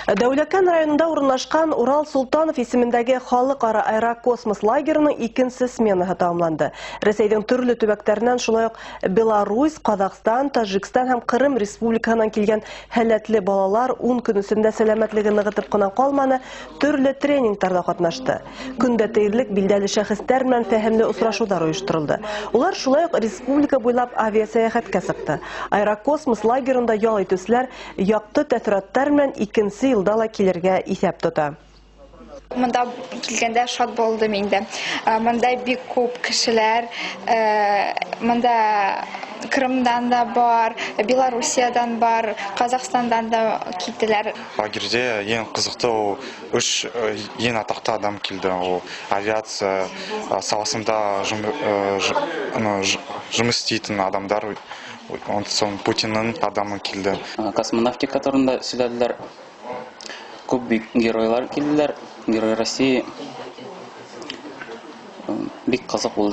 Дәүләкән районында урынлашҡан Урал Солтанов исемендәге халыҡ-ара аэрокосмос лагерының икенсе сменаһы тамамланды. Рәсәйҙең төрлө төбәктәренән, шулай уҡ Беларусь, Ҡаҙағстан, Тажикстан һәм Ҡырым республикаһынан килгән һәләтле балалар 10 көн эсендә сәләмәтлеген нығытып ҡына ҡалманы, төрлө тренингтарҙа ҡатнашты. Көндә тиерлек билдәле шәхестәр менән фәһемле осрашыуҙар ойошторолдо. Улар шулай уҡ республика буйлап авиасәйәхәткә сыҡты. Аэрокосмос лагерында ял итеүселәр яҡты тәьҫораттар менән икенсе йылда ла килергә иҫәп тота. Мында килгәндә шат булдым инде. Мында бик күп кешеләр, мында Крымдан да бар, Белоруссиядан бар, Казахстандан да килделәр. Лагерьде ең қызықты ол үш ең атақты адам келді. Ол авиация саласында жұмыс істейтін адамдар, соң Путиннің адамы келді. Космонавтика турында сөйләделәр. Күп бик геройлар килделәр. Герой России. Бик ҡыҙыҡ булды.